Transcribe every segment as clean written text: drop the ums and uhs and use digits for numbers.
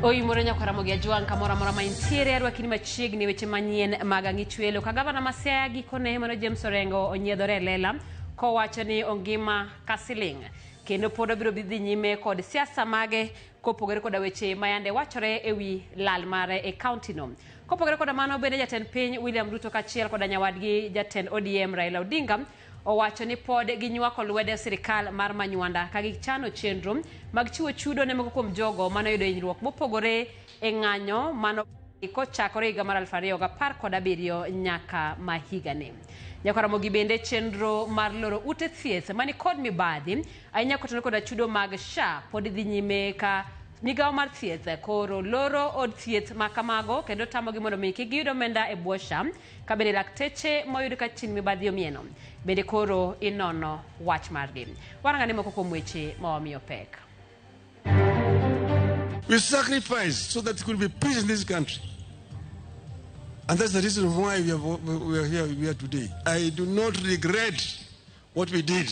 Oyimore nyakwar Ramogi Ajwang' kamoro amora ma intiere arwakini machiegni weche manyien mag ang'ichwelo ka gavana ma Siaya gikone mano James Orengo onyiedhore e lela kowacho ni ongima ka siling' kendo pod obiro dhi nyime kod siasa mage kopogore koda weche mayande wachore e wi lal mare e kaunti no. Kopogore koda mano bende jatend piny William Ruto kaachiel koda nyawadgi jatend ODM Raila Odinga owacho ni pod ginywako lwedo sirikal mar Manywanda ka gichano chenro mag chiwo chudo ne moko kuom jogo mane oyudo hinyruok mopogore e ng'anyo mano kochakore higa mar 2017 nyaka ma higani. Nyakwaramogi bende chenro mar loro ute thieth mani kod mibadhi ahinya kotenore koda chudo mag SHA pod dhi nyime ka migawo mar thieth koro loro od thieth ma kamago kendo tamogi mondo mi kik giyud omenda e bwo SHA ka bende lakteche moyud ka chin mibadhi omieno bende koro inono wach margi. Warang'ane moko kuom weche ma wamiyo pek. We sacrificed so that there could be peace in this country. And that's the reason why we are here we are today. I do not regret what we did.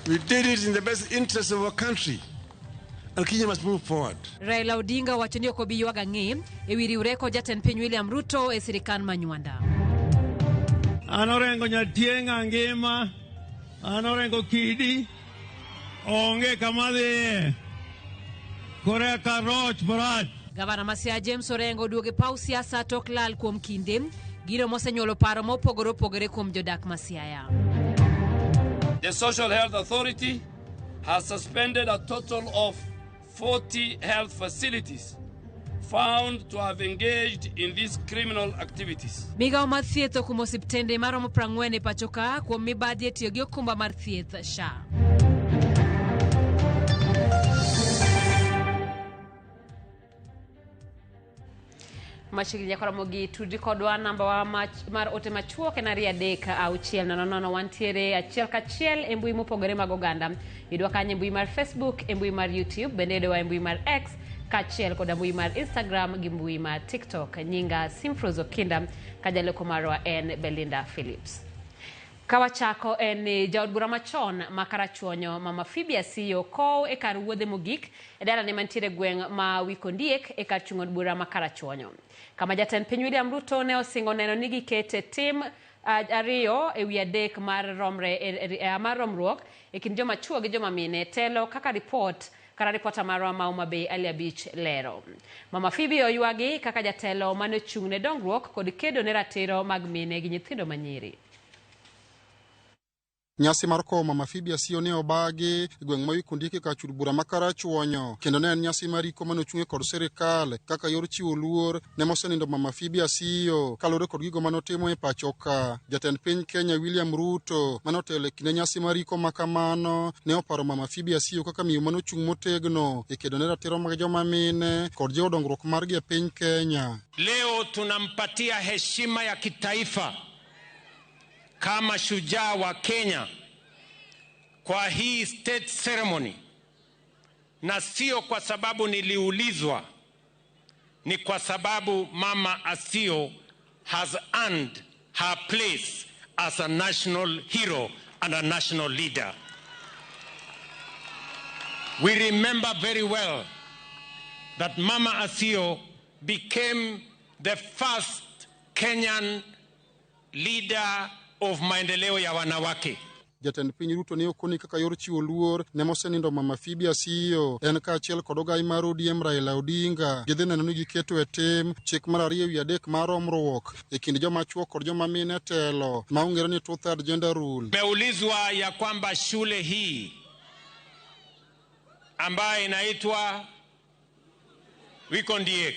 We did it in the best interest of our country. And Kenya must move forward. Raila Odinga owacho ni ok obi ywag ang'e e wi riwre kod jatend piny William Ruto e sirikand Manywanda. An Orengo Nyatieng' angima, an Orengo Kidi, onge kama dhiye. Koreka roch marach. Gavana ma Siaya James Orengo oduogo e paw siasa tok lal kuom kinde, gino mosenyuolo paro mopogore opogore kuom jodak ma Siaya. The Social Health Authority has suspended a total of 40 health facilities found to have engaged in these criminal activities. Migawo mar thieth okumo osiptende maromo 40 e pacho ka kuom mibadhi e tiyo gi okumba mar thieth SHA. Machiegni nyaka Ramogi tudri kodwa namba wa mar ote machuok en 23600 wantiere achiel kachiel e mbui mopogore mag oganda. Yudwa kanyo e mbui mar Facebook, e mbui mar YouTube, bende yudwa e mbui mar X kaachiel koda mbui mar Instagram gi mbui mar TikTok. Nyinga Simfrose Okinda ka jaloko marwa en Belinda Phillips. Ka wachako en ni jaod bura machon ma Karachuonyo Mama Phoebe Asiyo kow e kar wuodhe mogik e dalane mantiere gweng' ma Wikondiek e kar chung' od bura ma Karachuonyo. Kama jatend piny William Ruto ne osingo neno ni gikete tim 2 ewi 3 mar romre mar romruok e kind joma chuo gi joma mine telo kaka ripot kata ripota marwa ma Homa Bay Ali Abich lero. Mama Phoebe oywagi kaka jatelo mane ochung' ne dongruok kod kedo ne ratiro mag mine gi nyithindo manyiri. Nyasi mar kowo Mama Phoebe Asiyo ne obagi e gweng' ma Wikondiek e kar chud bura ma Karachuonyo kendo ne en nyasi mar iko mane ochung'e kod sirikal kaka yor chiwo luor ne mosenindo Mama Phoebe Asiyo kaluwore kod gigo mane otimo e pacho ka. Jatend piny Kenya William Ruto mane otelo e kinde nyasi mar iko ma kamano ne oparo Mama Phoebe Asiyo kaka miyo mane ochung' motegno e kedo ne ratiro mag joma mine kod jiwo dongruok margi e piny Kenya. Leo tunampatia heshima ya kitaifa kama shujaa wa Kenya kwa hii state ceremony, na sio kwa sababu niliulizwa, ni kwa sababu Mama Asiyo has earned her place as a national hero and a national leader. We remember very well that Mama Asiyo became the first Kenyan leader of maendeleo ya wanawake. Jatend piny Ruto ne okoni kaka yor chiwo luor ne mosenindo Mama Phoebe Asiyo en kaachiel kod ogai mar ODM Raila Odinga gidhi neno ni giketo e tim chik mar 2/3 mar romruok e kind joma chuo kod joma mine telo ma ong'ere ni two-third gender rule. Nimeulizwa ya kwamba shule hii ambayo inaitwa Wikondiek,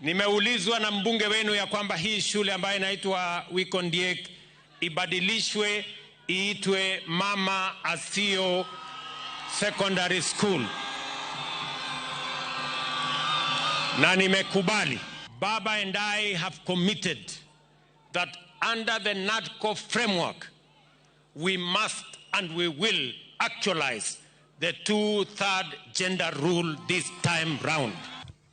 nimeulizwa na mbunge wenu ya kwamba hii shule ambayo inaitwa Wikondiek ibadilishwe iitwe Mama Asiyo Secondary School, na nimekubali. Baba and I have committed that under the NADCO framework we must and we will actualize the two-third gender rule this time round.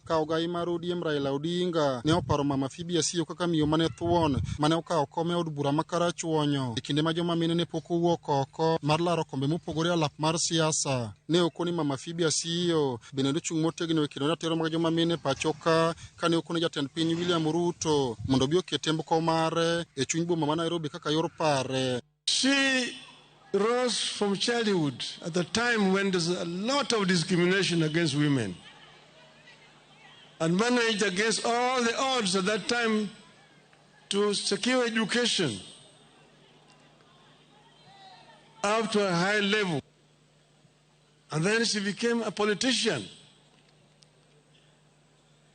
Ka ogai mar ODM Raila Odinga ne oparo Mama Phoebe Asiyo kaka miyo mane thuon mane okawo kom e od bura ma Karachuonyo e kinde ma joma mine ne pok owuok oko mar laro kombe mopogore alap mar siasa. Ne okoni Mama Phoebe Asiyo bende nochung' motegno e kedo ratiro mag joma mine pacho ka kane okone jatend piny William Ruto mondo obi oket hembko mare e chuny boma ma Nairobi kaka yor pare. She rose from childhood at a time when there's a lot of discrimination against women and managed against all the odds at that time to secure education up to a high level. And then she became a politician.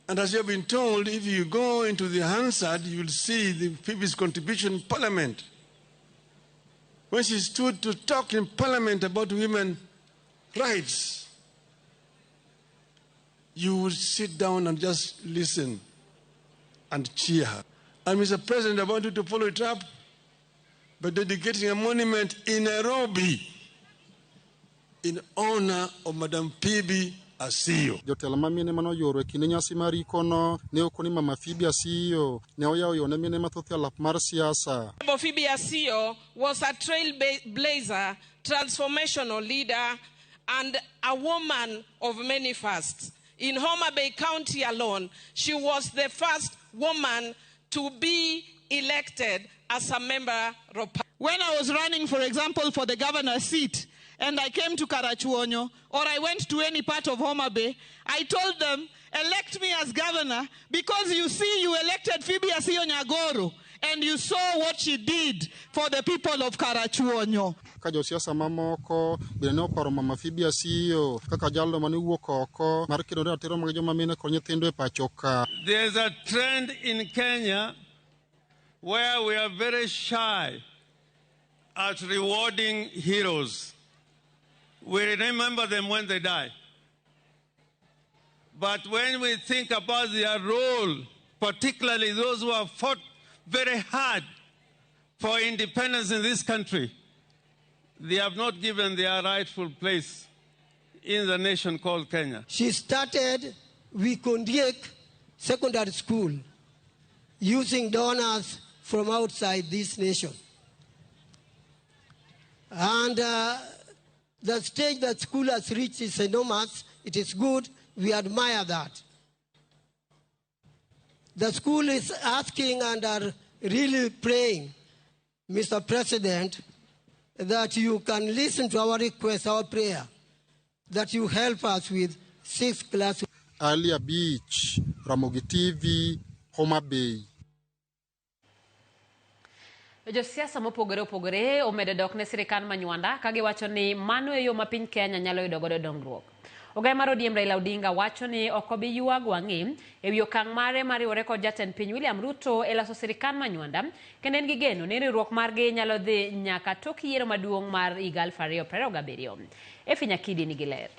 And as you have been told, if you go into the Hansard, you will see the Phoebe's contribution in Parliament. When she stood to talk in Parliament about women's rights, you would sit down and just listen and cheer her. And Mr. President, I want you to follow it up by dedicating a monument in Nairobi in honor of Madam Phoebe Asiyo. Jotelo ma mine manoyuoro e kinde nyasi mar ikono ne okoni Mama Phoebe Asiyo ne oyawo yo ne mine mathoth e alap mar siasa. Phoebe Asiyo was a trailblazer, transformational leader, and a woman of many firsts. In Homa Bay County alone, she was the first woman to be elected as a member of parliament. When I was running, for example, for the governor's seat, and I came to Karachuonyo, or I went to any part of Homa Bay, I told them, elect me as governor, because you see you elected Phoebe Asiyo Nyagoro, and you saw what she did for the people of Karachuonyo. Ka josiasa mamoko bende ne oparo Mama Phoebe Asiyo kaka jalno mane owuok oko mar kedo ne ratiro mag joma mine kod nyithindo e pacho ka. There's a trend in Kenya where we are very shy at rewarding heroes. We remember them when they die. But when we think about their role, particularly those who have fought very hard for independence in this country, they have not given their rightful place in the nation called Kenya. She started Wikondiek Secondary School using donors from outside this nation. And the stage that school has reached is enormous. It is good. We admire that. The school is asking and are really praying, Mr. President, that you can listen to our request, our prayer, that you help us with 6 classes. Alia Beach, Ramogi TV, Homa Bay. Josiasa mopogore opogore omedo dok ne sirikal ma Nywanda ka giwacho ni mano e yo ma piny Kenya nyalo yudo godo dongruok. Ogai mar ODM Raila Odinga wacho ni ok obi ywago ang'e ewi okang' mare mar riwore kod jatend piny William Ruto e loso sirikal ma Nywanda, kendo en gi geno ni riwruok margi nyalo dhi nyaka tok yiero maduong' mar higa 2027. Efi Nyakidi nigi ler.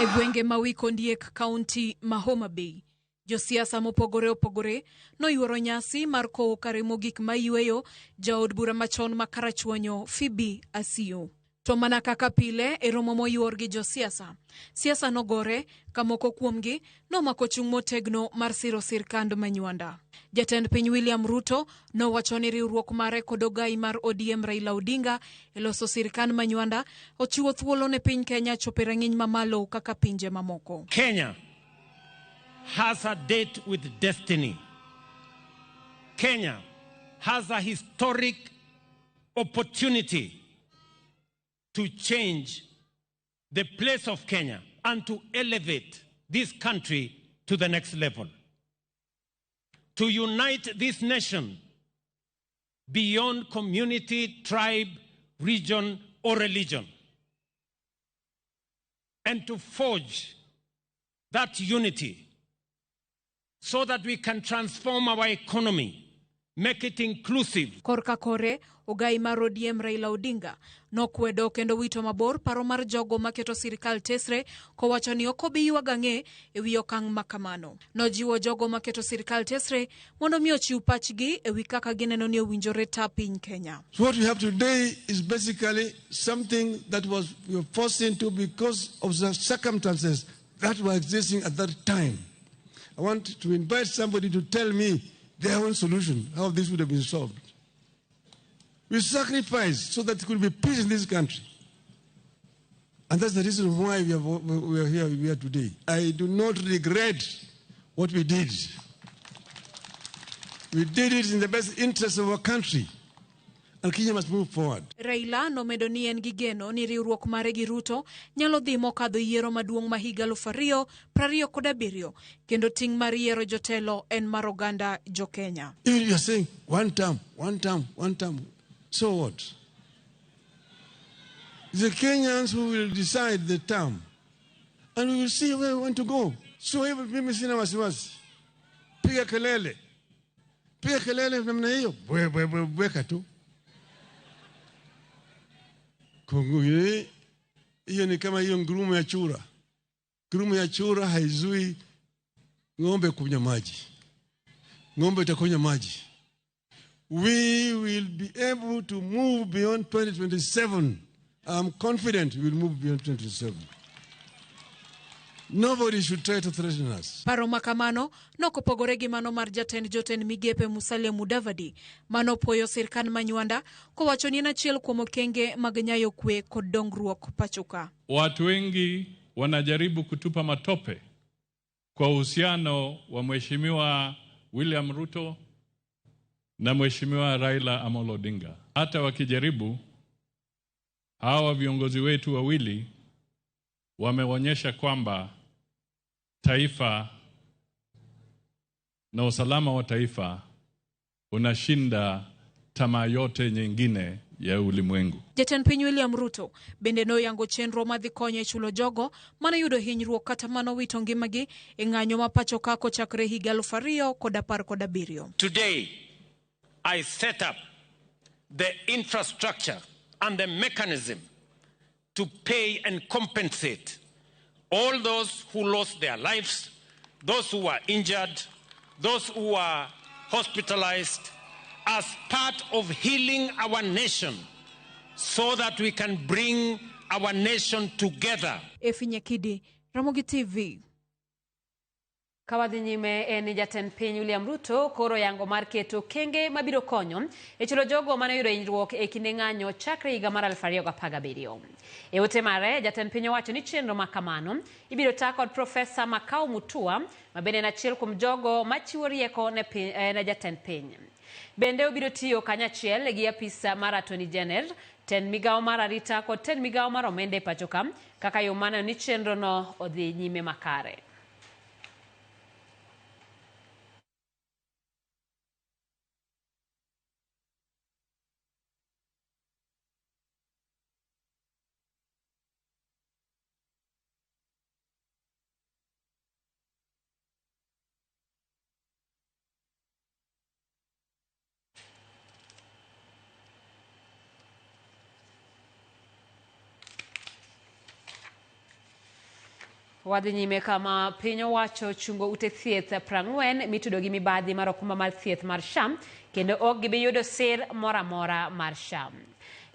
E gwenge ma Wikondiek, kaunti ma Homa Bay, josiasa mopogore opogore noyuoro nyasi mar kowo kare mogik mayweyo jaod bura machon ma Karachuonyo Phoebe Asiyo. To mana kaka pile e romo moyuor gi josiasa, siasa nogore ka moko kuomgi nomako chung' motegno mar siro sirkand ma Nywanda. Jatend piny William Ruto nowacho ni riwruok mare kod ogai mar ODM Raila Odinga e loso sirkand ma Nywanda ochiwo thuolo ne piny Kenya chopo e rang'iny mamalo kaka pinje mamoko. Kenya has a date with destiny. Kenya has a historic opportunity to change the place of Kenya and to elevate this country to the next level. To unite this nation beyond community, tribe, region, or religion. And to forge that unity so that we can transform our economy, make it inclusive. Korka kore, ogai mar ODM Raila Odinga nokwedo kendo wito mabor paro mar jogo maketo sirikal tesre kowacho ni ok obi ywago ang'e ewi okang' makamano. Nojiwo jogo maketo sirikal tesre mondo mi ochiw pachgi ewi kaka gineno ni owinjore ta piny Kenya. So what we have today is basically something that was we were forced into because of the circumstances that were existing at that time. I want to invite somebody to tell me their own solution, how this would have been solved. We sacrificed so that there could be peace in this country. And that's the reason why we are here we are today. I do not regret what we did. We did it in the best interest of our country. And Kenya must move forward. Raila nomedo ni en gi geno ni riwruok mare gi Ruto nyalo dhi mokadho yiero maduong' ma higa 2027 kendo ting' mar yiero jotelo en mar oganda jo-Kenya. Even you are saying one term, one term, one term. So what? The Kenyans who will decide the term. And we will see where we want to go. So hivyo mimi sina wasiwasi. Piga kelele. Piga kelele namna hiyo. Bwe bwe bwe bweka tu. Kongo hiyo ni kama hiyo ngurumo ya chura. Ngurumo ya chura haizui ng'ombe kunywa maji. Ng'ombe itakunywa maji. We will be able to move beyond 2027. I'm confident we will move beyond 2027. Nobody should try to threaten us. Paro makamano nokopogore gi mano mar jatend jotend migepe Musalia Mudavadi manopuoyo sirkand ma Nywanda kowacho ni en achiel kuom okenge mag nyayo kwe kod dongruok pachoka. Watu wengi wanajaribu kutupa matope kwa uhusiano wa Mheshimiwa William Ruto na Mheshimiwa Raila Amolo Odinga. Hata wakijaribu, hawa viongozi wetu wawili wameonyesha kwamba taifa na usalama wa taifa unashinda tamaa yote nyingine ya ulimwengu. Jatend piny William Ruto bende noyango chenro madhi konyo e chulo jogo manoyudo hinyruok kata manowito ngimagi e ng'anyo ma pacho ka kochakre higa 2017. Today, I set up the infrastructure and the mechanism to pay and compensate all those who lost their lives, those who were injured, those who were hospitalized, as part of healing our nation so that we can bring our nation together. Efi Nyakidi, Ramogi TV. Ka wadhi nyime en jatend piny William Ruto koro yango mar keto okenge mabiro konyo e chulo jogo mane oyudo hinyruok e kinde ng'anyo chakre higa mar 2017. E ote mare, jatend piny owacho ni chenro ma kamano ibiro ta kod Profesa Makau Mutua ma bende en achiel kuom jogo machiwo rieko ne jatend piny. Bende obiro tiyo kanyachiel gi apisa mar Attorney General, tend migawo mar arita kod tend migawo mar omenda e pacho ka kaka yo maneno ni chenro no odhi nyime makare. Wadhi nyime kama piny owacho chungo ute thieth 40 mitudo gi mibadhi mar okumba mar thieth mar SHA kendo ok gibi yudo sir moro amora mar SHA.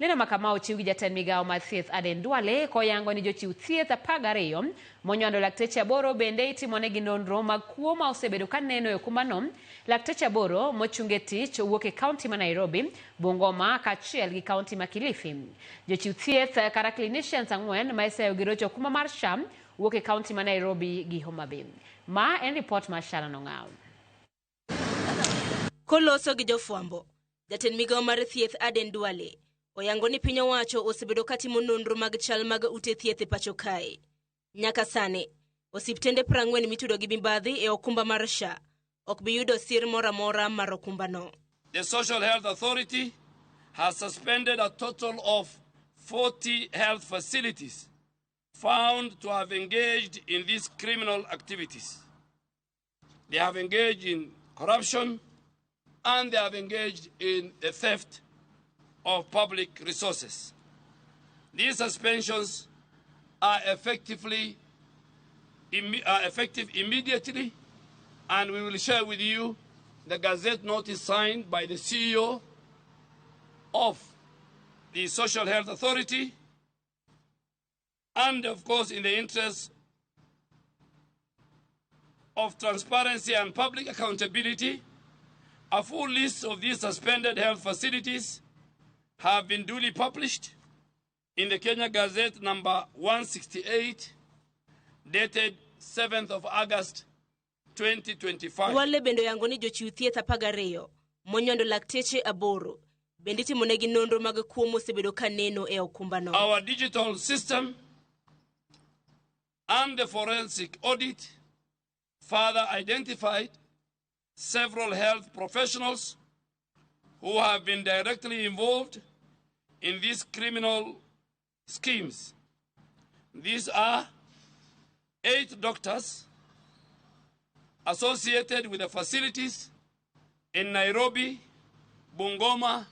Lendo ma kama ochiw gi jatend migawo mar thieth Aden Duale koyango ni jochiw thieth 12 monywando lakteche 8 bende itimonegi nonro mag kuo ma osebedo ka neno e okumbano. Lakteche 8 mochunge tich wuok e kaunti ma Nairobi, Bungoma kaachiel gi kaunti ma Kilifi. Jochiw thieth kata clinicians 4 ma iseyo gi rocho okumba mar SHA wuok e kaunti ma Nairobi gi Homa Bay. Ma en ripot mar Sharon Ong'aw. Koloso gi jofwambo, jatend migawo mar thieth Aden Duale oyango ni piny owacho osebedo katimo nonro mag chal mag ute thieth e pacho kae. Nyaka sani, osiptende 40 mitudo gi mibadhi e okumba mar SHA ok bi yudo sir moro amora mar okumbano. The Social Health Authority has suspended a total of 40 health facilities found to have engaged in these criminal activities. They have engaged in corruption and they have engaged in the theft of public resources. These suspensions are effective immediately, and we will share with you the Gazette notice signed by the CEO of the Social Health Authority, and of course in the interest of transparency and public accountability, a full list of these suspended health facilities have been duly published in the Kenya Gazette number 168, dated 7th of August 2025. Duale bende oyango ni jochiw thieth 12 monyondo lakteche 8 bende itimonegi nonro mag kuo mosebedo ka neno e okumbano. Our digital system and the forensic audit further identified several health professionals who have been directly involved in these criminal schemes. These are 8 doctors associated with the facilities in Nairobi, Bungoma,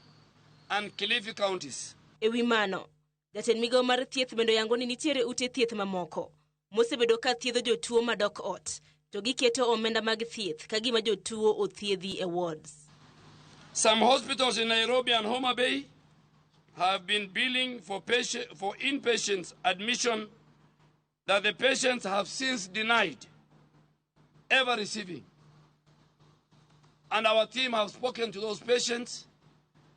and Kilifi counties. E wi mano, jatend migawo mar thieth bende oyango ni nitiere ute thieth mamoko mosebedo ka thiedho jotuo madok ot to giketo omenda mag thieth ka gima jotuo othiedhi e wards. Some hospitals in Nairobi and Homa Bay have been billing for inpatients admission that the patients have since denied ever receiving. And our team have spoken to those patients,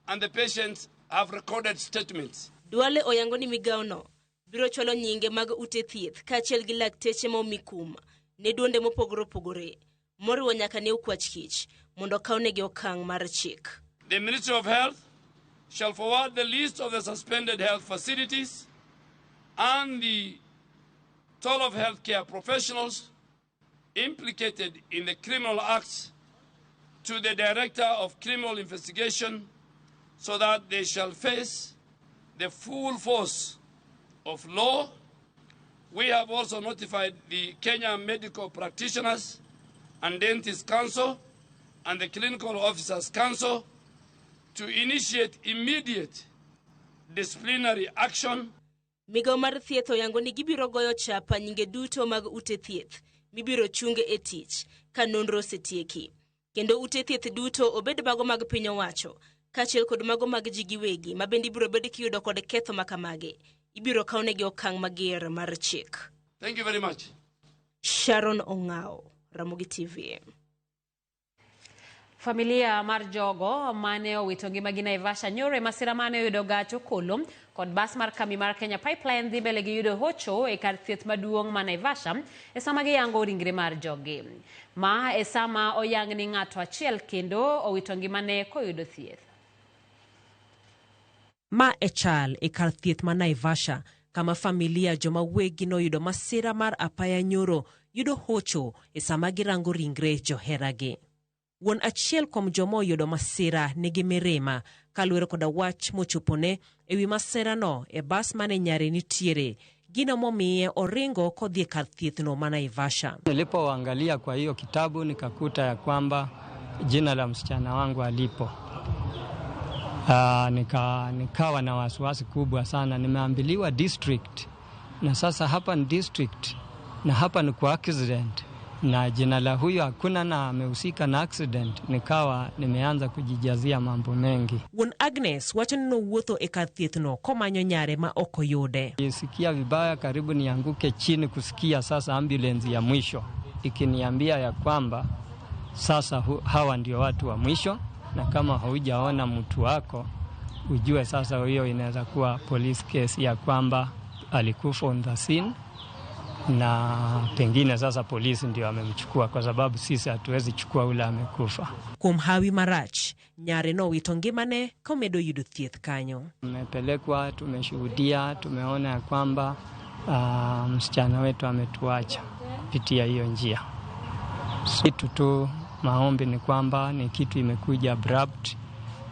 and the patients have recorded statements. Duale oyango ni migawono biro chwalo nyinge mag ute thieth kaachiel gi lakteche ma omi kum ne duonde mopogore opogore moriwo nyaka ne okwach kich mondo okawnegi okang' mar chik. The Ministry of Health shall forward the list of the suspended health facilities and the toll of healthcare professionals implicated in the criminal acts to the Director of Criminal Investigation so that they shall face the full force of law. We have also notified the Kenya Medical Practitioners and Dentists Council and the Clinical Officers Council to initiate immediate disciplinary action. Migawo mar thieth oyango ni gibiro goyo chapa nyinge duto mag ute thieth mibiro chunge e tich ka nonro osetieki. Kendo ute thieth duto obed mago mag piny owacho kaachiel kod mago mag ji giwegi ma bende ibiro bed kiyudo kod ketho makamagi. Ibiro kawnegi okang' mager mar chik. Thank you very much. Sharon Ong'ao, Ramogi TV. Familia mar jogo mane owito ngimagi Naivasha nyoro e masira mane oyudo gach okolo kod bas mar kambi mar Kenya Pipeline dhi mbele gi yudo hocho e kar thieth maduong' ma Naivasha e sama giyango ringre mar jogi. Ma e sama oyang ni ng'ato achiel kendo owito ngimane koyudo thieth. Ma e chal e kar thieth ma Naivasha kama familia joma wegi noyudo masira mar apaya nyoro yudo hocho e sama girango ringre joheragi. Wuon achiel kuom joma oyudo masira nigi mirima kaluwore koda wach mochopone ewi masirano e bas mane nyare nitiere, gino momiye oringo kodhi e kar thiethno ma Naivasha. Nilipoangalia kwa hiyo kitabu nikakuta ya kwamba jina la msichana wangu alipo. Nikawa na wasiwasi kubwa sana. Nimeambiliwa district na sasa hapa ni district na hapa ni kwa accident na jina la huyo hakuna na amehusika na accident. Nikawa nimeanza kujijazia mambo mengi. Wuon Agnes wacho ni nowuotho e kar thiethno komanyo nyare ma ok oyude. Nisikia vibaya, karibu nianguke chini kusikia sasa ambulance ya mwisho ikiniambia ya kwamba sasa hawa ndio watu wa mwisho, na kama haujaona mtu wako ujue sasa hiyo inaweza kuwa police case ya kwamba alikufa on the scene, na pengine sasa polisi ndio amemchukua kwa sababu sisi hatuwezi chukua ule amekufa. Kuom hawi marach, nyare nowito ngimane komedo yudo thieth kanyo. Tumepelekwa, tumeshuhudia, tumeona ya kwamba msichana wetu ametuacha kupitia hiyo njia. Kitu tu maombi ni kwamba ni kitu imekuja abrupt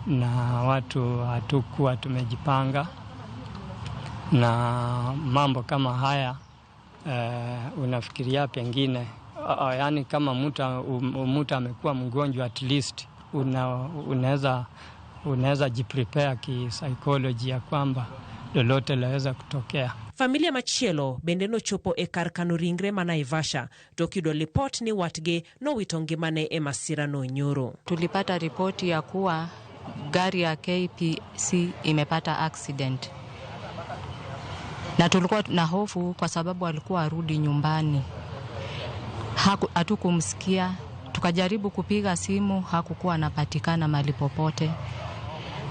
na watu hatukuwa tumejipanga, na mambo kama haya unafikiria pengine yani kama mtu amekuwa mgonjwa, at least unaweza jiprepare ki psychology ya kwamba lolote laweza kutokea. Familia machielo bende nochopo e kar kano ringre ma Naivasha to kiyudo lipot ni watgi nowito ngimane e masirano nyoro. Tulipata ripoti ya kuwa gari ya KPC imepata accident, na tulikuwa na hofu kwa sababu alikuwa arudi nyumbani. Hatukumsikia, tukajaribu kupiga simu, hakukuwa anapatikana mahali popote.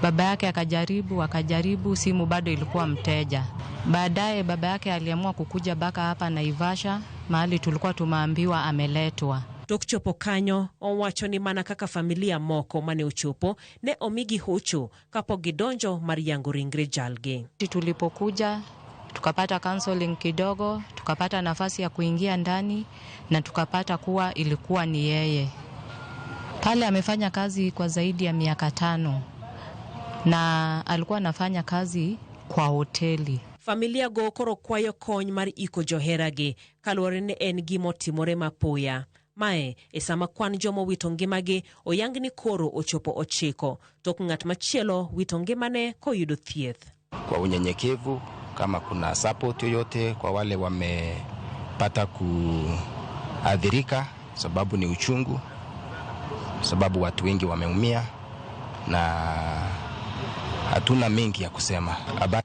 Baba yake akajaribu, akajaribu, simu bado ilikuwa mteja. Baadaye baba yake aliamua kukuja mpaka hapa Naivasha, mahali tulikuwa tumeambiwa ameletwa. Tok chopo kanyo, owacho ni mana kaka familia moko mane ochopo ne omigi hocho kapok gidonjo mar yango ringre jalgi. Tulipokuja tukapata counseling kidogo, tukapata nafasi ya kuingia ndani na tukapata kuwa ilikuwa ni yeye. Pale amefanya kazi kwa zaidi ya miaka 5 na alikuwa anafanya kazi kwa hoteli. Familia go koro kwayo kony mar iko joheragi kaluwore ni en gimotimore mapoya. Mae e sama kwan joma owito ngimagi oyang ni koro ochopo 9 tok ng'at machielo wito ngimane koyudo thieth. Kwa unyenyekevu, kama kuna support yoyote kwa wale wamepata kuathirika, sababu ni uchungu, sababu watu wengi wameumia na hatuna mengi ya kusema.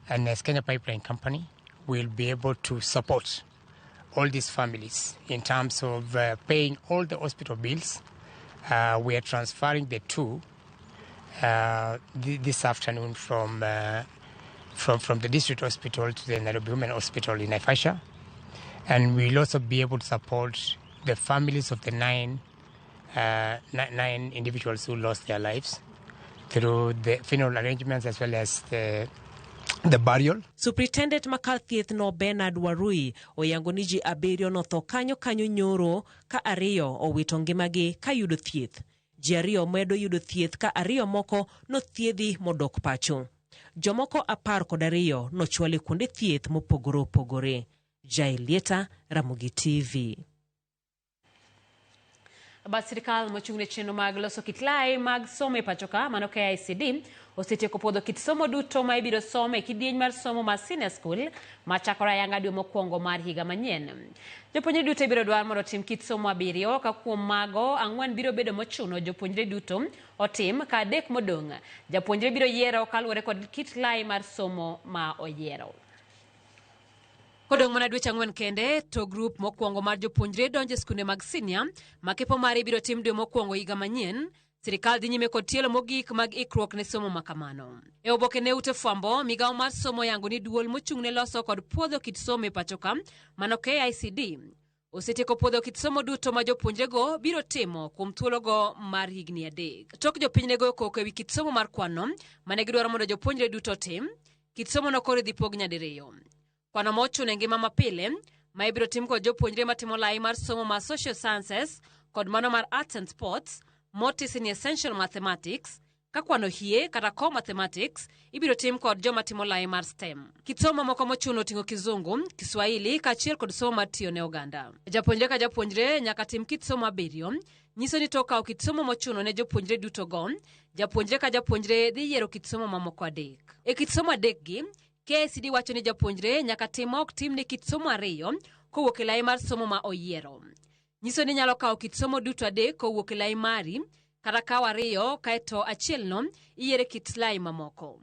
And as Kenya Pipeline Company will be able to support all these families in terms of paying all the hospital bills. We are transferring the two this afternoon from the district hospital to the Nairobi Women Hospital in Naivasha. And we'll also be able to support the families of the nine individuals who lost their lives through the funeral arrangements as well as the burial. Superintendent ma kar thieth no Bernard Warui oyango ni ji 7 notho kanyo kanyo nyoro ka 2 owito ngimagi ka yudo thieth. Ji 2 medo yudo thieth ka 2 moko nothiedhi modok pacho. Jomoko 12 nochwal e kuonde thieth mopogore opogore. Jailieta, Ramogi TV. Bat sirikal mochung' ne chenro mag loso kit lai mag somo e pacho ka mano KICD osetieko puodho kit somo duto ma ibiro som e kidieny mar somo mar senior school machakore ayanga dwe mokwongo mar higa manyien. Jopuonjre duto ibiro dwar mondo otim kit somo 7 ka kuom mago 4 biro bedo mochuno jopuonjre duto otim ka 3 modong' japuonjre biro yiero kaluwore kod kit lai mar somo ma oyiero. Kodong' mana dweche 4 kende to grup mokwongo mar jopuonjre donjo e skunde mag senior ma kepo mare ibiro tim dwe mokwongo higa manyien. Sirikal dhi nyime kod tielo mogik mag ikruok ne somo ma kamano. E oboke ne ute fwambo, migawo mar somo yango ni duol mochung' ne loso kod puodho kit somo e pacho ka mano KICD osetieko puodho kit somo duto ma jopuonjrego biro timo kuom thuologo mar higni 3. Tok jopiny ne goyo koko ewi kit somo mar kwano mane gidwaro mondo jopuonjre duto otim, kit somo no koro idhi pog nyadiriyo. Kwano mochuno e ngima mapile ma ibiro tim kod jopuonjre matimo lai mar somo mar social sciences kod mano mar arts and sports motisi ni essential mathematics ka kwano hie kata core mathematics ibiro tim kod joma timo lai mar STEM. Kit somo moko mochuno oting'o Kizungu, Kiswahili kaachiel kod somo mar tiyo ne oganda. Japuonjre ka japuonjre nyaka tim kit somo 7, nyiso ni tok kawo kit somo mochuno ne jopuonjre duto go, japuonjre ka japuonjre dhi yiero kit somo mamoko 3. E kit somo 3 gi, KICD wacho ni japuonjre nyaka tim ma ok timne kit somo 2 kowuok e lai mar somo ma oyiero. Nyiso ni nyalo kawo kit somo duto 3 kowuok e lai mari, kata kawo 2 kaeto achielno iyiere kit lai mamoko.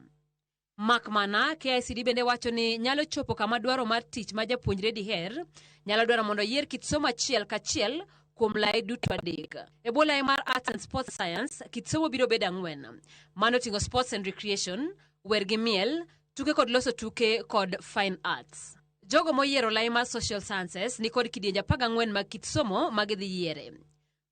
Mak mana, KICD bende wacho ni nyalo chopo kama dwaro mar tich ma japuonjre diher, nyalo dwaro mondo oyier kit somo achiel kachiel kuom lai duto 3. E bwo lai mar Arts and Sports Science, kit somo biro bedo 4. Mano oting'o Sports and Recreation, wer gi miel, tuke kod loso tuke kod fine arts. Jogo moyiero lai mar social sciences ni kod kidienje 14 mag kit somo ma gidhi yiere.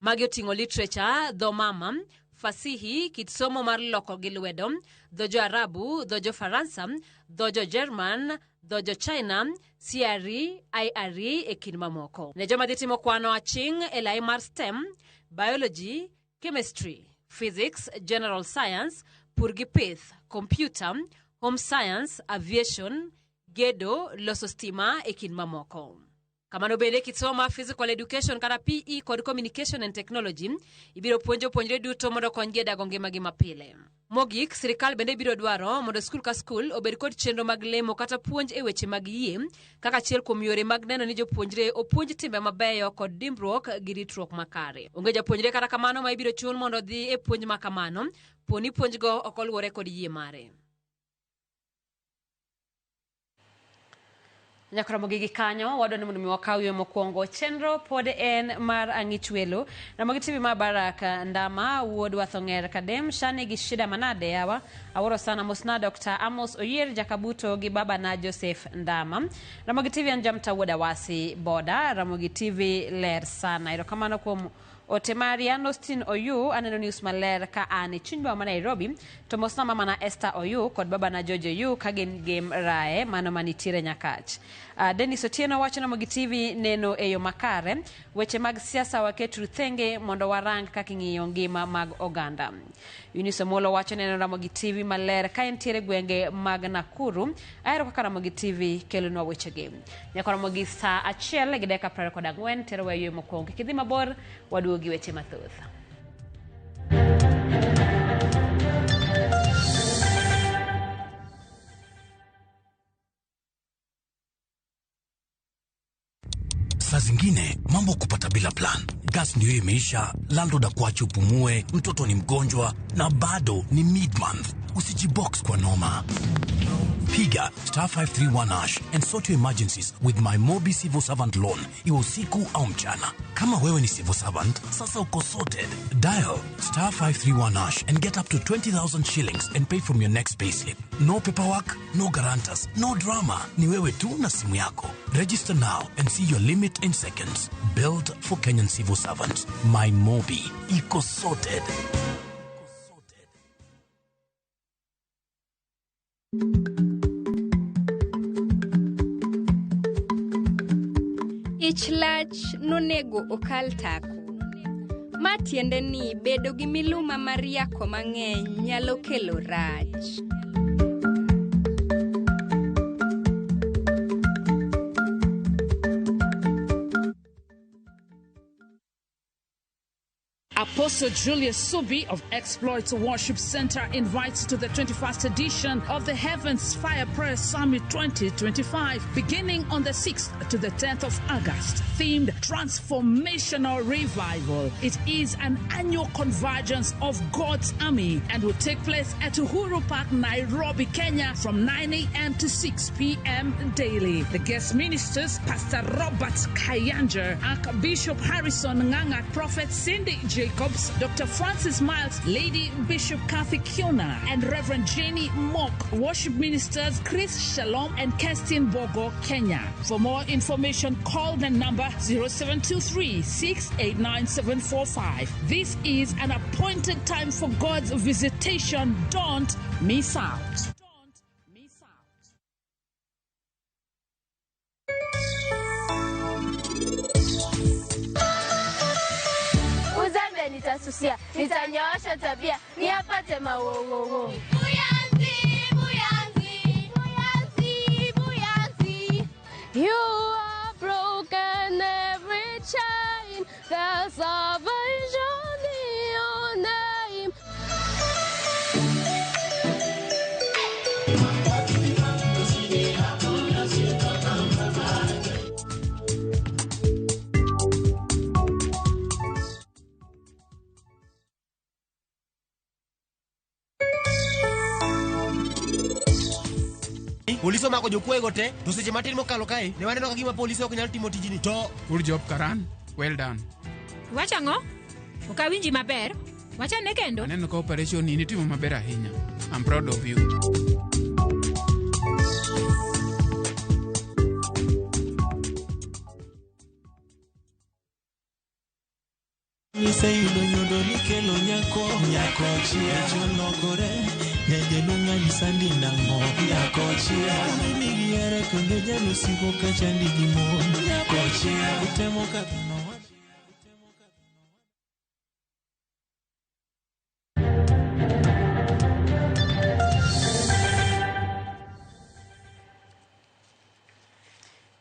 Magi oting'o literature, dho mama, fasihi, kit somo mar loko gi lwedo, dho jo-Arabu, dho jo-Faransa, dho jo-Jerman, dho jo-China, CRE, IRE e kind mamoko. Ne joma dhi timo kwano aching' e lai mar STEM, biology, chemistry, physics, general science, pur gi pith, computer, home science, aviation, gedo, loso stima e kind mamoko. Kamano bende kit somo mar physical education kata PE kod communication and technology ibiro puonj jopuonjre duto mondo okonygi e dago ngimagi mapile. Mogik, sirikal bende biro dwaro mondo skul ka skul obed kod chenro mag lemo kata puonj e weche mag yie kaka achiel kuom yore mag neno ni jopuonjre opuonj timbe mabeyo kod dimbruok gi ritruok makare. Onge japuonjre kata kamano ma ibiro chun mondo odhi e puonj ma kamano po ni puonjgo ok oluwore kod yie mare. Nyaka Ramogi gi kanyo, wadwa ni mondo mi wakaw yo mokwongo. Chenro pod en mar ang'ich welo. Ramogi TV ma Barak Ndama, wuod Wathong'er Kadem, Shani gi shida manade yawa. Awuoro sana mosna Dr. Amos Oyier Jakabuto gi baba na Joseph Ndama. Ramogi TV an Jamta wuod Awasi Boda. Ramogi TV ler sana. Erokamano kuom ote mari. An Austin Oyu, aneno news maler ka an e chuny boma ma Nairobi. To mosna mama na Esther Oyu kod baba na George Oyu ka gin Gem Rae mano manitiere Nyakach. Dennis Otieno wacho Ramogi TV neno e yo makare. Weche mag siasa waketuru thenge mondo warang kaka ing'iyo ngima mag oganda. Eunice Omolo wacho neno Ramogi TV maler ka entiere gwenge mag Nakuru. Ahero kaka Ramogi TV kelonwa wechegi. Nyaka Ramogi saa 1:24 tero weyo mokwongo. Kik idhi mabor, waduogi weche mathoth. Saa zingine mambo kupata bila plan. Gas ndio imeisha, landlord akuache upumue, mtoto ni mgonjwa na bado ni mid-month. Usijibox kwa noma. Piga star 531 hash and sort your emergencies with my Mobi Civil Servant Loan, iwe usiku au mchana. Kama wewe ni civil servant, sasa uko sorted. Dial star 531 hash and get up to 20,000 shillings and pay from your next payslip. No paperwork, no guarantors, no drama. Ni wewe tu na simu yako. Register now and see your limit in seconds. Built for Kenyan civil servants. My Mobi. Iko sorted. Ich lach nonego okal tako. Ma tiende ni bedo gi miluma mar yako mang'eny nyalo kelo rach. Apostle Julius Subi of Exploits Worship Center invites you to the 21st edition of the Heavens Fire Prayer Summit 2025, beginning on the 6th to the 10th of August, themed Transformational Revival. It is an annual convergence of God's army and will take place at Uhuru Park, Nairobi, Kenya, from 9 a.m. to 6 p.m. daily. The guest ministers, Pastor Robert Kayanja, Archbishop Harrison Nganga, Prophet Cindy Jacobs, Dr. Francis Miles, Lady Bishop Kathy Kiona, and Reverend Jenny Mock. Worship ministers Chris Shalom and Kerstin Bogo, Kenya. For more information, call the number 0723 689 745. This is an appointed time for God's visitation. Don't miss out. Uzembe nitasusia, nitanyoosha tabia, niapate mawowowo. Buyanzi, buyanzi, buyanzi, buyanzi. You are broken every chain, there's salvation in your name. Polisi omako jokuoye te to seche matin mokalo kae ne waneno ka gima polisi ok nyal timo tijni to Good job, Karan. Well done. Wacho ang'o? Ok awinji maber. Wachane kendo. Aneno ka operation ni nitimo maber ahinya. I'm proud of you. Iseyudo nyodo nikelo nyako nyako chia chologore nyajaluong' anyisa ni nang'o nyako chia migiere kendo jalusigo kachandi gi mon nyako chia utemo kadho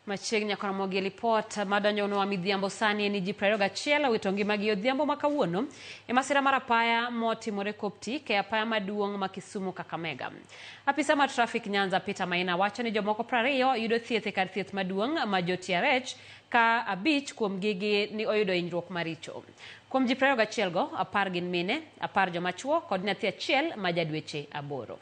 Machiegni nyaka Ramogi lipot madonjonwa midhiambo sani en ji 21 owito ngimagi odhiambo ma kawuono e masira mar apaya motimore Koptik e apaya maduong' ma Kisumu Kakamega. Apisa mar trafik Nyanza Peter Maina wacho ni jomoko 20 yudo thieth e kar thieth maduong' ma jo-TRH ka 5 kuom gigi ni oyudo hinyruok maricho. Kuom ji 21 go, 10 gin mine, 10 joma chuo kod nyathi achiel ma ja dweche 8.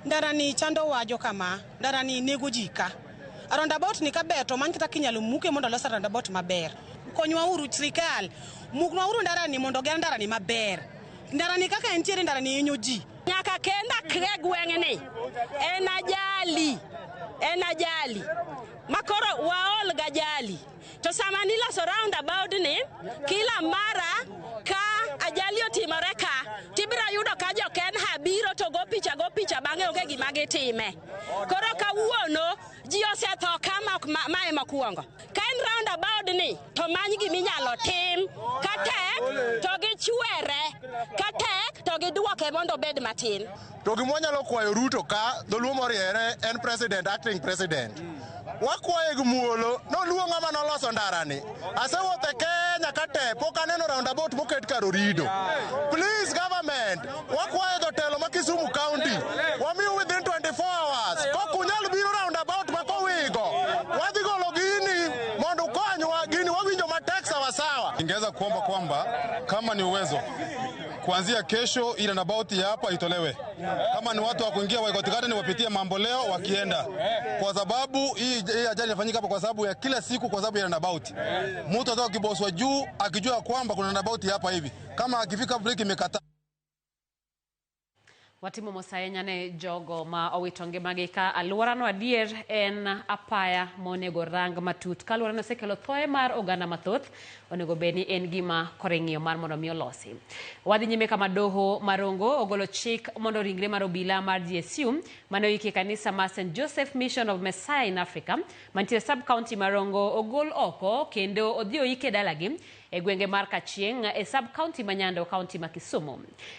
Ndara ni chando wajo kama, ndara ni nego ji ka. Roundabout ni kaber to many kata kinyalo muke mondo los roundabout maber. Konywa uru sirikal, muknwa uru ndara ni mondo oger ndara ni maber. Ndara ni kaka entiere ndara ni hinyo ji. Nyaka kenda kre gweng'ni en ajali, en ajali. Makoro waol gajali. To sama niloso roundabout ni, kila mara ka ajali otimore ka, tibiro yudo ka jo Kenha biro to go picha bang'e onge gima gitime. Koro kawuono ji osetho ka mae mokwongo. Ka en roundabout ni, to many giminyalo tim. Ka tek to gichwere, ka tek to giduoke mondo obed matin. To gima wanyalo kwayo Ruto ka dholuo moriere en president, acting president. Wakwaye gi muolo, noluo ng'ama noloso ndarani. Asewuotho e Kenya ka te, pok aneno roundabout moket kar Orido. Please government, wakwayo jotelo ma Kisumu County, wamiu within 24 hours. Kok unyal biro roundabout ma kowigo, wadhi golo gini mondo ukonywa, gini wawinjo matek sawasawa. Ningeweza kuomba kwamba kama ni uwezo kuanzia kesho ile roundabout ya hapa itolewe. Kama ni watu wa kuingia Waikoti Garden wapitie mambo leo wakienda, kwa sababu hii ajali inafanyika hapa kwa sababu ya kila siku, kwa sababu ya roundabout. Mtu atoka kiboswa juu akijua kwamba kuna roundabout hapa hivi, kama akifika breki imekata. Watimo mos ahinya ne jogo ma owito ngimagi ka alworano adier en apaya monego rang matut. Ka alworano osekelo thoe mar oganda mathoth, onego bed ni en gima koro ing'iyo mar mondo mi olosi. Wadhi nyime kama doho Marongo ogolo chik mondo ringre mar obila mar GSU mane oiki e kanisa mar St. Joseph Mission of Messiah in Africa mantie sub county Marongo ogol oko kendo odhi oike dalagi e gwenge mar Kachieng' e sub county ma Nyando, county ma Kisumu.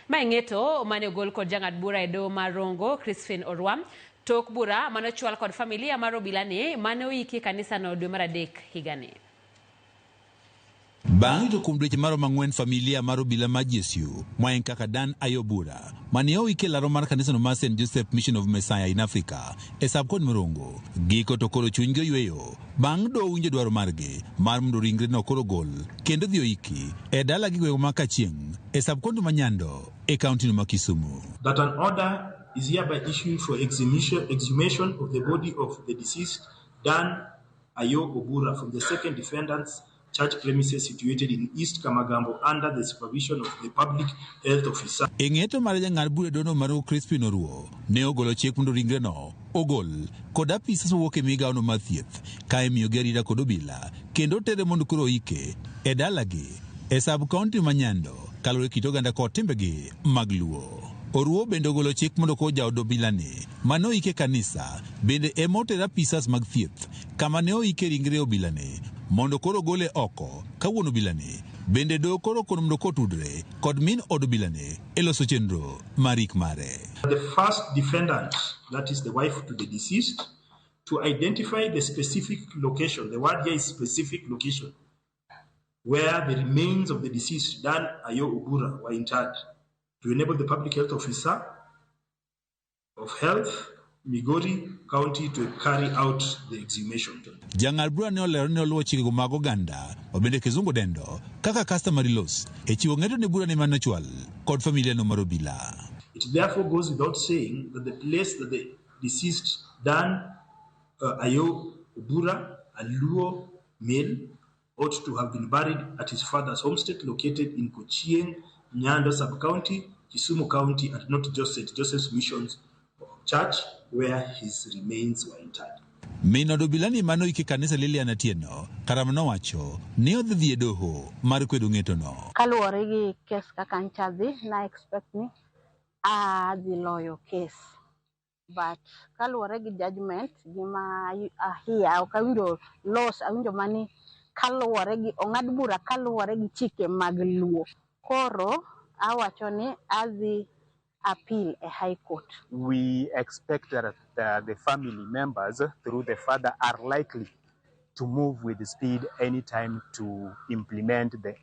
Mae ng'eto mane ogol kod jang'ad bura e doho mar Rongo Crispin Orwa tok bura mane ochwal kod familia mar obilani mane oiki e kanisano dwe mar 3 higani. Bang' rito kuom dweche maromo 4 familia mar obila mar GSU ma en kaka Dan Ayobura mane oiki e laro mar kanisano mar St. Joseph Mission of Messiah in Africa e sub-county Morongo, giko to koro chunygi oyweyo bang' doho winjo dwaro margi mar mondo ringre no koro gol kendo dhi oiki e dalagi gwenge ma Kachieng' e sub-county ma Nyando e kaunti no ma Kisumu. That an order is hereby issued for exhumation of the body of the deceased Dan Ayo Obura from the second defendant's church premises situated in East Kamagambo under the supervision of the public health officer. E ng'eto mar jang'ad bura e dono mar Crispin Oruo ne ogolo chik mondo ringre no ogol kod apisas mowuok e migawono mar thieth ka imiyogi arita kod obila kendo tere mondo koro oike e dalagi e sub-county ma Nyando kaluwore kit oganda kod timbegi mag Luo. Oruo bende ogolo chik mondo koro jaod obilani mane oike kanisa bende ema oter apisas mag thieth kama ne oike ringre obilani mondo koro gole oko ka wuon obilani bende doho koro kono mondo kotudre kod min od obilani e loso chenro mar ik mare. The first defendant, that is the wife to the deceased, to identify the specific location, the word here is specific location, where the remains of the deceased Dan Ayo Obura were interred, to enable the public health officer of health, Migori County, to carry out the exhumation. Jang'ad bura ne olero ni oluwo chikego mag oganda ma bende kizungu dendo kaka customary laws e chiwo ng'eto ne bura ne mane ochwal kod familia no mar obila. It therefore goes without saying that the place that the deceased Dan Ayo Obura, a Luo male, ought to have been buried at his father's homestead located in Kochieng, Nyando sub-county, Kisumu County, and not just St. Joseph's Missions Church, where his remains were interred. Min od obilani mane oiki e kanisa Lilian Atieno Karama nowacho ni odhi dhi e doho mar kwedo ng'etono. Kaluwore gi kes kaka ncha dhi, na expect ni adhi loyo kes. But kaluwore gi judgment gima ahia ok awinjo los, awinjo mani kaluwore gi ong'ad bura kaluwore gi chike mag Luo. Koro awacho ni adhi appeal e High Court. We expect that the family members through the father are likely to move with speed anytime to implement the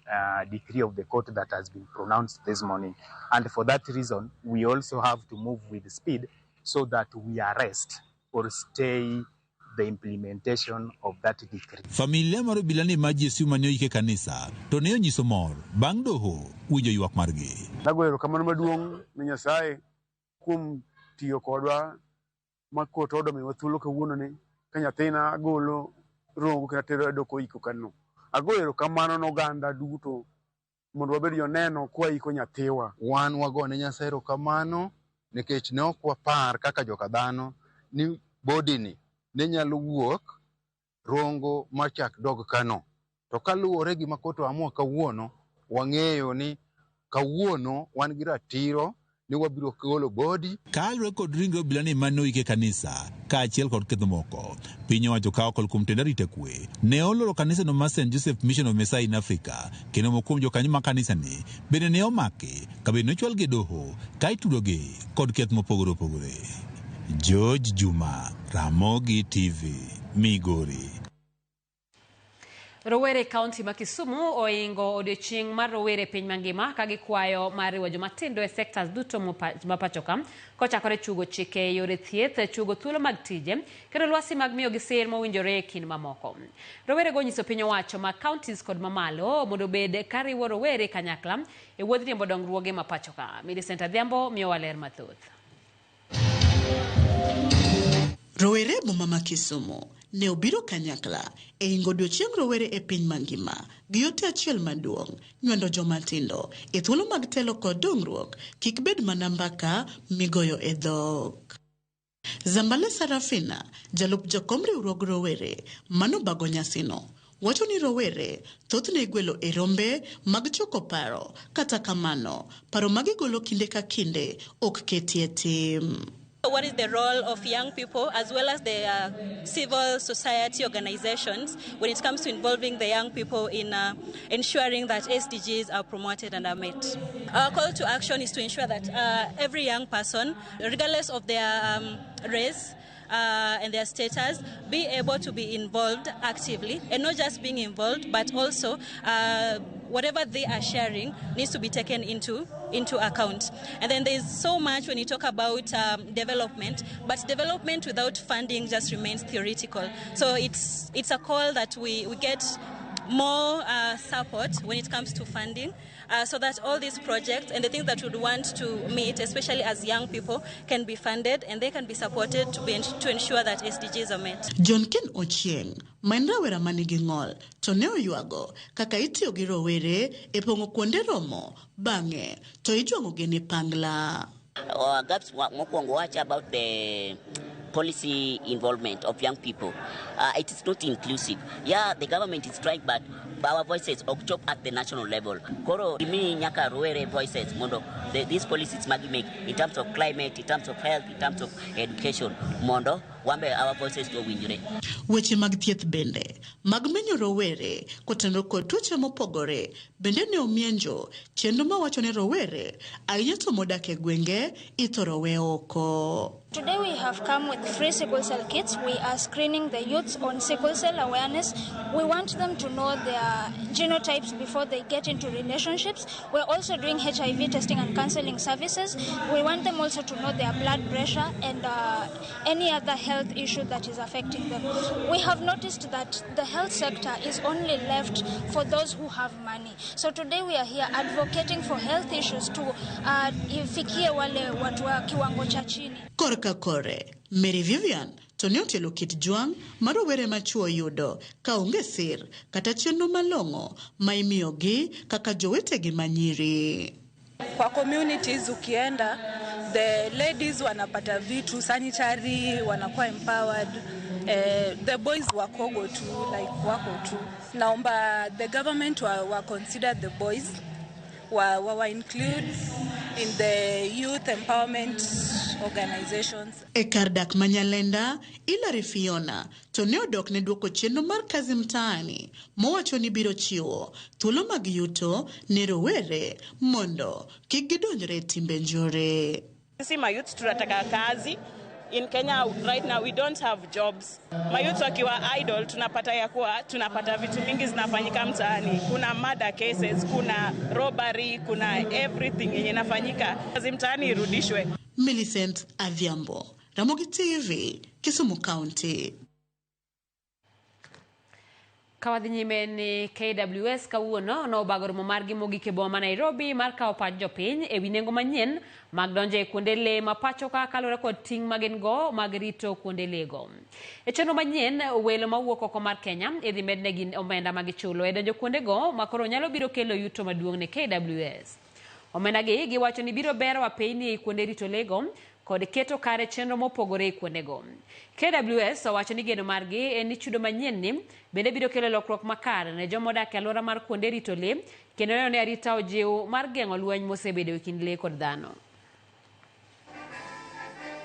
decree of the court that has been pronounced this morning. And for that reason, we also have to move with speed so that we arrest or stay the implementation of that decree. Familia mar obila ni ma GSU mane oike kanisa to ne onyiso mor bang' doho winjo ywak margi. Nagoyo erokamano maduong' ne Nyasaye kuom tiyo kodwa ma kot omiyowa thuolo kawuononi ka nyathina agolo rongo kendo atero adok iko kano. Agoyo erokamano ne oganda duto mondo wabed joneno kwaiko nyathiwa. Wan wagone Nyasaye erokamano nikech ne ok wapar kaka joka dhano ni body ni ne nyalo wuok rongo machak dog kano. To kaluwore gi ma kot oamua kawuono, wang'eyo ni kawuono wan gi ratiro ni wabiro golo body. Kaluwore kod ringre obila ni mane oike kanisa kaachiel kod ketho moko, piny owacho ka okal kuom tend arita kwe ne oloro kanisano mar St Joseph Mission of Messiah in Africa, kendo moko kuom jokanyo mag kanisani bende ne omaki ka bende nochwalgi e doho ka itudogi kod keth mopogore opogore. George Juma, Ramogi TV, Migori. Rowere e kaunti ma Kisumu oingo odiochieng' mar rowere e piny mangima ka gikwayo mar riwo jomatindo e sectors duto ma pachoka kochakore chugo chike e yore thieth, chugo thuolo mag tije kendo lwasi mag miyogi sir mowinjore e kind mamoko. Rowerego onyiso piny owacho mag counties kod mamalo mondo obed kariwo rowere kanyakla e wuodh riembo dongruoge ma pachoka. Millicent Adhiambo miyowa ler mathoth. Rowere e boma ma Kisumu ne obiro kanyakla e ingo odiochieng' rowere e piny mangima gi ote achiel maduong' nywando joma tindo e thuolo mag telo kod dongruok kik bed mana mbaka migoyo e dhok. Zambale Sarafina, jalup jakom riwruog rowere manobago nyasino, wacho ni rowere thothne igwelo e rombe mag choko paro, kata kamano paro magigolo kinde ka kinde ok ketie tim. What is the role of young people as well as the civil society organizations when it comes to involving the young people in ensuring that SDGs are promoted and are met? Our call to action is to ensure that every young person, regardless of their race and their status, be able to be involved actively, and not just being involved, but also whatever they are sharing needs to be taken into account. And then there's so much when you talk about development, but development without funding just remains theoretical. So it's a call that we get more support when it comes to funding, so that all these projects and the things that we'd want to meet, especially as young people, can be funded and they can be supported to ensure that SDGs are met. John Ken Ochieng, ma en rawera manigi ng'ol, to ne oywago kaka itiyo gi rowere e pong'o kuonde romo, bang'e to ijwang'ogi ni pangla. Gaps mokwongo wacho about the policy involvement of young people. It is not inclusive. Yeah, the government is trying, but our voices ok chop at the national level. Koro mi nyaka rowere voices mondo these policies magi make in terms of climate, in terms of health, in terms of education, mondo wambe our voices to owinjore. Weche mag thieth bende mag menyo rowere kotenore kod tuoche mopogore bende ne omienjo chenro mawacho ni rowere ahinya to modak e gwenge ithoro we oko. Today we have come with free sickle cell kits. We are screening the youths on sickle cell awareness. We want them to know their genotypes before they get into relationships. We're also doing HIV testing and counseling services. We want them also to know their blood pressure and any other health issue that is affecting them. We have noticed that the health sector is only left for those who have money. So today we are here advocating for health issues to ifikie wale watu wa kiwango cha chini. Korka kore, Mary Vivian to ne otielo kit jwang' ma rowere machuo yudo ka onge sir kata chenro malong'o ma imiyogi kaka jowetegi manyiri. Kwa communities ukienda, the ladies wanapata vitu sanitary, wanakuwa empowered. The boys wakogo tu, like wako tu. Naomba the government wa consider the boys, wa include in the youth empowerment organizations. E kar dak ma Nyalenda, Hilary Fiona to ne odok ne duoko chenro mar Kazi Mtaani mowacho ni biro chiwo thuolo mag yuto ne rowere mondo kik gidonjre e timbe njore. Sisi mayouth tunataka kazi. In Kenya right now we don't have jobs. Mayouth wakiwa idle tunapata ya kuwa tunapata vitu mingi zinafanyika mtaani. Kuna murder cases, kuna robbery, kuna everything yenye inafanyika. Kazi mtaani irudishwe. Millicent Adhiambo, Ramogi TV, Kisumu County. Ka wadhi nyime ni KWS kawuono nobago romo margi mogik e boma ma Nairobi mar kawo pach jopiny ewi nengo manyien mag donjo e kuonde lee ma pacho ka kaluwore kod ting' ma gin go mag rito kuonde lee go. E chenro manyien, welo mawuok oko mar Kenya idhi mednegi omenda ma gichulo e donjo kuonde go ma koro nyalo biro kelo yuto maduong' ne KWS. Omenda gi giwacho ni biro bero apeyni ei kuonde rito lee go kod keto kare chenro mopogore e kuondego. KWS owacho ni geno margi en ni chudo manyien ni bende biro kelo lokruok makare ne joma odak e alwora mar kuonde rito lee kendo neno ni arita ojiw mar geng'o lweny mosebedo e kind lee kod dhano.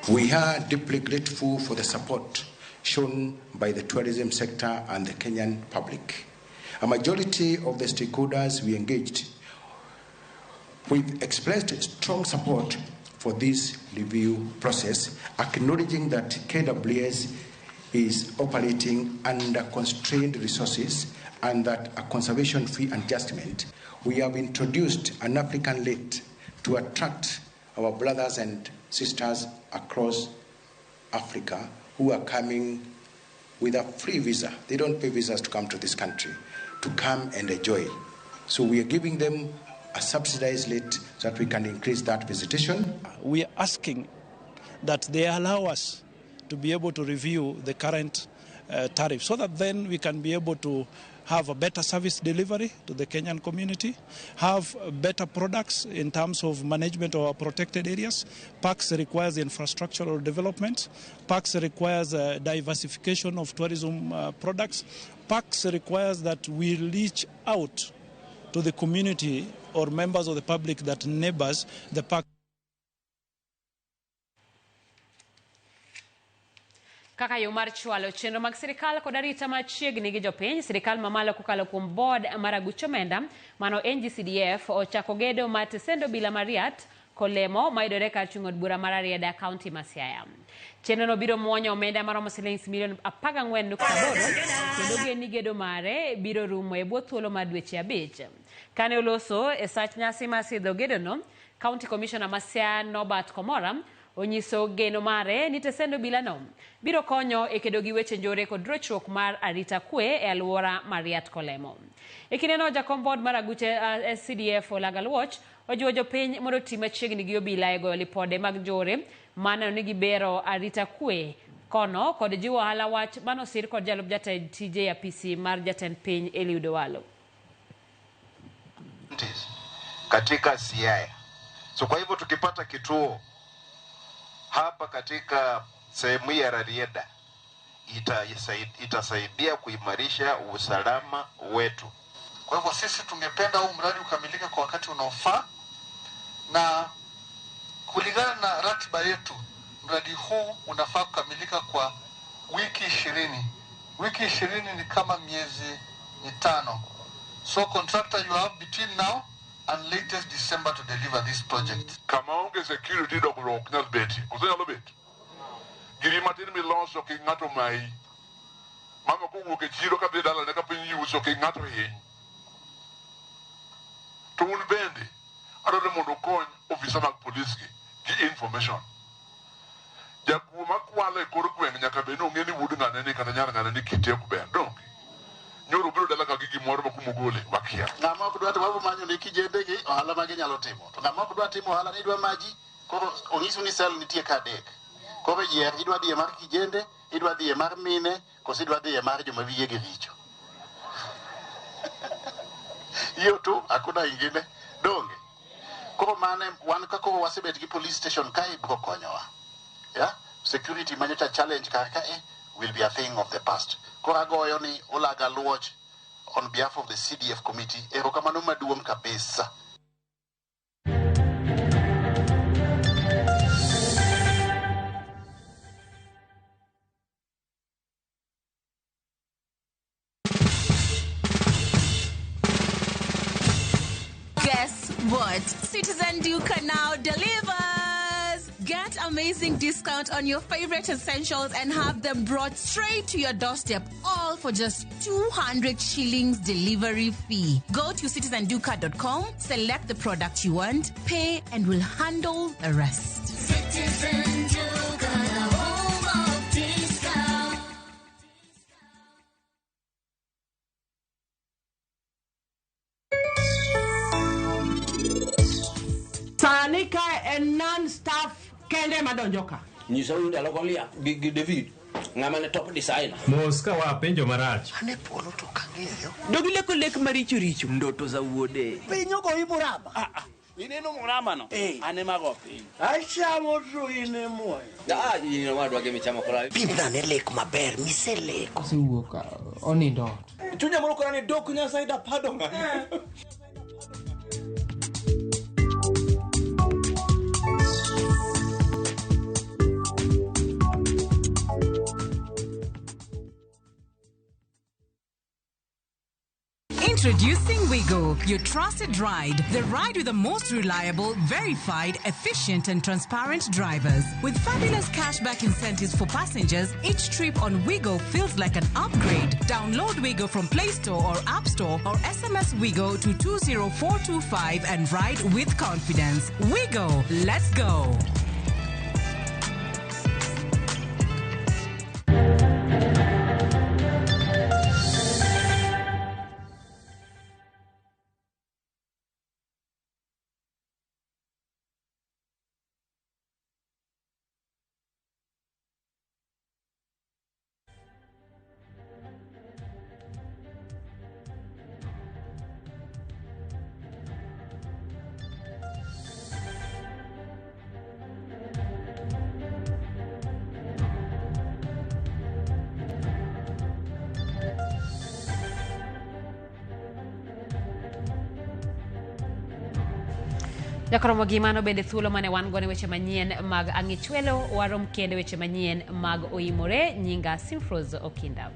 We are deeply grateful for the support shown by the tourism sector and the Kenyan public. A majority of the stakeholders we engaged with expressed strong support for this review process, acknowledging that KWS is operating under constrained resources and that a conservation fee adjustment. We have introduced an African rate to attract our brothers and sisters across Africa who are coming with a free visa. They don't pay visas to come to this country, to come and enjoy. So we are giving them a subsidized rate so that we can increase that visitation. We are asking that they allow us to be able to review the current tariff so that then we can be able to have a better service delivery to the Kenyan community, have better products in terms of management of our protected areas. Parks requires infrastructural development. Parks requires diversification of tourism products. Parks requires that we reach out to the community or members of the public that neighbors the park. Kaka yo mar chwalo chenro mag sirikal kod arita machiegni gi jopiny, sirikal mamalo kokalo kuom board mar aguch omenda mano NGCDF ochako gedo mar tesend obila ma Riat Kolemo mayudore kar chung' od bura mar Rarieda, kaunti ma Siaya. Chenrono biro muonyo omenda maromo silings milion 14.8 kendo gen ni gedo mare biro rumo e bwo thuolo mar dweche 5. Kane oloso e sach nyasi mar sidho gedono, County Commissioner ma Siaya Norbert Komora onyiso geno mare ni tesend obilano biro konyo e kedo gi weche njore kod rochruok mar arita kwe e alwora mar Riat Kolemo. E kindeno, jakom board mar aguche SCDF Olaga Luoch ojiwo jopiny mondo oti machiegni gi obila e goyo lipode mag njore maneno ni gibero arita kwe kono kod jiwo ohala wach manosir kod jalup jatend tije e apisi mar jatend piny Eliud Owalo. Katika Siaya. So kwa hivyo tukipata kituo hapa katika sehemu ya Rarieda itasaidia kuimarisha usalama wetu. Kwa hivyo sisi tungependa huu mradi ukamilike kwa wakati unaofaa, na kulingana na ratiba yetu mradi huu unafaa kukamilika kwa wiki 20. Wiki 20 ni kama miezi 5. So contractor, you have between now and latest December to deliver this project. Kama onge security dongruok nyal betie. Koso nyalo bet? Giri matin miloso ki ng'ato mayi. Mama kowuok e chiro kadhi dalane ka piny yuso ki ng'ato hiny. To un bende adwaro ni mondo ukony ofisa mag polis gi gi information. Jakuo makwalo e kor gweng' nyaka bed ni ong'e ni wuod ng'ane ni kata nyar ng'ane ni kite ok ber. Donge? Nyoro biro dala ka gi gimoro ma kumogole wakia. Ng'ama ok dwa to wabo manyo ne kijende gi ohala ma ginyalo timo. To ng'ama ok dwa timo ohala ni dwa maji, koro onyisu ni sel nitie ka 3. Koro yier idwa dhi e mar kijende, idwa dhi e mar mine, koso idwa dhi e mar joma wiyegi richo. Hiyo tu, hakuna ingine. Donge. Koro mane wan ka koro wasebet gi police station kae biro konyowa. Yeah? Security manyocha challenge kar kae will be a thing of the past. Koro agoyo ni Olaga Luoch on behalf of the CDF committee, erokamano maduong' kabisa. what? Citizen Duka now delivers! Get amazing discount on your favorite essentials and have them brought straight to your doorstep, all for just 200 shillings delivery fee. Go to citizenduka.com, select the product you want, pay, and we'll handle the rest. Citizen Duka, the home of discount. Sani kae en non staff kende madonjo ka. Nyisa ni ndalo Goliath gi David ng'ama ne top designer. Mos ka wapenjo marach. Ane polo to kang'eyo. Dogi leko lek maricho richo. Ndoto za wuode. Piny ogoyi muraba. Ah, ah. Ineno muraba no? Eh. An ema go piny. Achamo to in e muoyo. Ah, in owadwa gi michamo kora. Pimna ne lek maber miseleko. Osewuok onindo ot. Chunya moro kora ni dok Nyasaye dapado ng'ani. Introducing Wigo, your trusted ride. The ride with the most reliable, verified, efficient, and transparent drivers. With fabulous cashback incentives for passengers, each trip on Wigo feels like an upgrade. Download Wigo from Play Store or App Store or SMS Wigo to 20425 and ride with confidence. Wigo, let's go. Jakoromo gi mano bende thuolo mane wan go ne weche manyien mag Ang'ichwelo, warom kendo weche manyien mag Oimore. Nyinga Simfrose Okinda.